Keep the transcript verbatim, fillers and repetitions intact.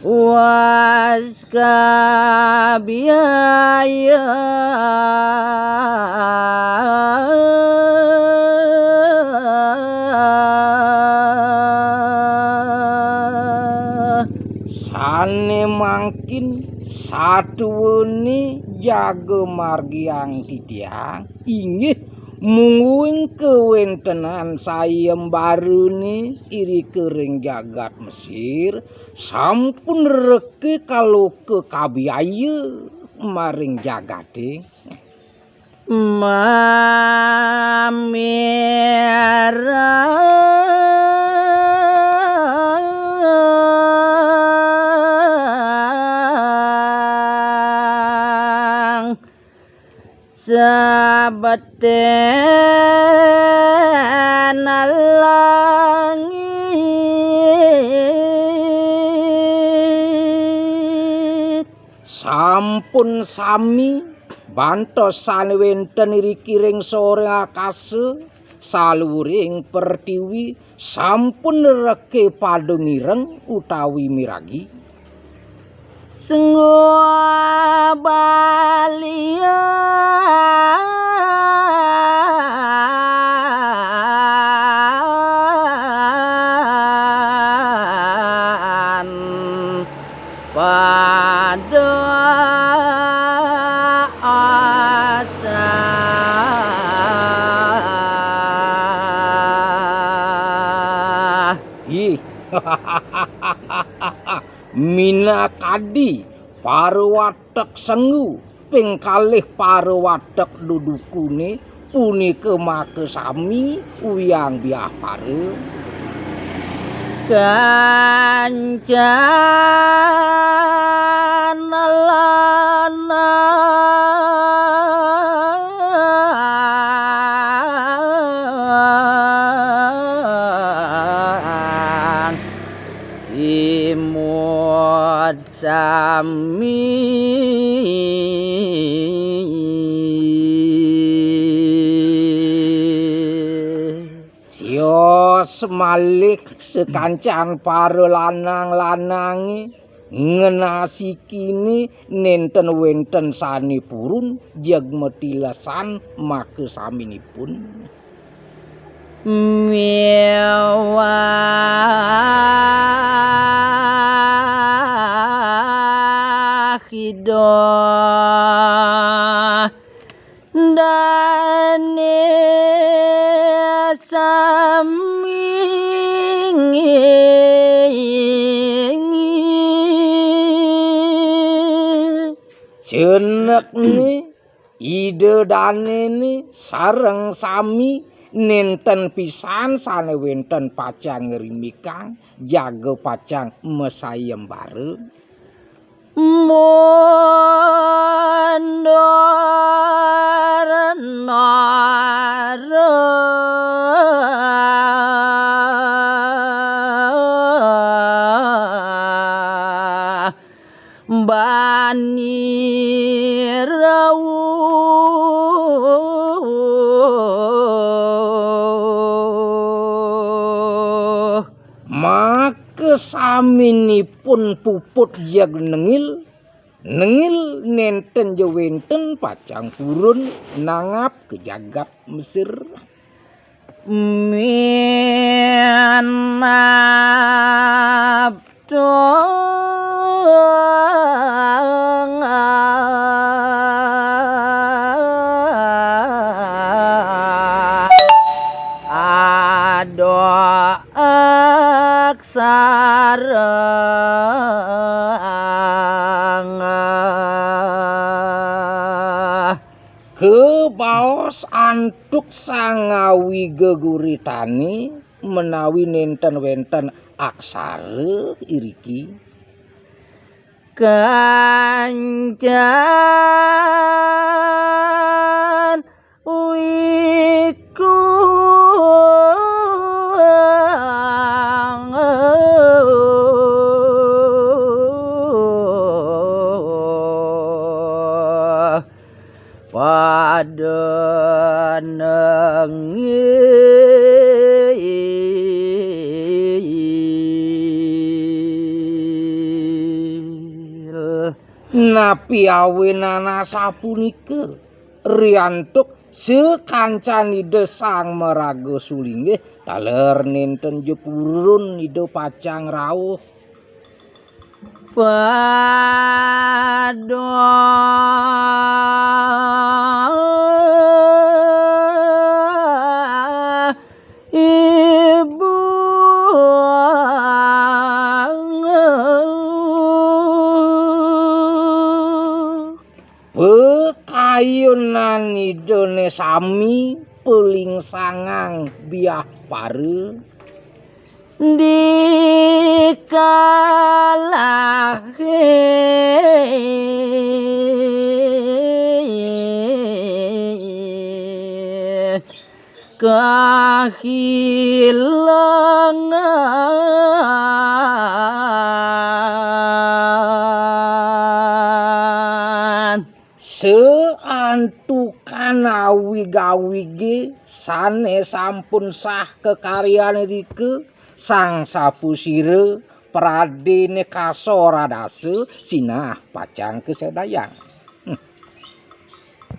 Waska biaya. Sane mangkin satuwene jaga margiang titiang, inggih mungguing kawentenan sayembarane irika ring jagat Mesir, sampun reke kaloka kabiaya maring jagate. Mamerang sabeten langit. Sampun sami bantos sane wenten iriki ring sore akasa, saluring pertiwi, sampun reke pada mireng utawi miragi. Sengguh balian pada asah. Ih. Minakadi parawatek senggu ping kalih parawatek dudukune punika makasami wiang biapara. Kancan lanang imut sami. Sios malih sakancan para lanang-lanange ngenasikine nenten wenten sane purun jeg matilesan makasaminipun. Miwah ida dane sami. Jenekne Ida danene sareng sami nenten pisan sane wenten pacang ngrimikang, jaga pacang masayembara. Mundur nara bani rauh. Maka saminipun puput jeg nengil, nengil nenten ja wenten pacang purun nangap ka jagat Mesir. Minab tong ado aksara. Kabaos antuk sangawi geguritane menawi nenten wenten aksara iriki. Kancan wiku pada nengil. Napi awinan asapunika? Riantuk sakancan Ida Sang Maraga Sulinggih taler nénten ja purun Ida pacang rauh. Pada ibu. Pakayunan Idané sami palingsangang biah para. Dikalahe kahilangan. Saantukan awig-awigé sané sampun sah kakaryané rika, Sang Sapusira, Pradéné Kasoradasa sinah pacang kasedayang.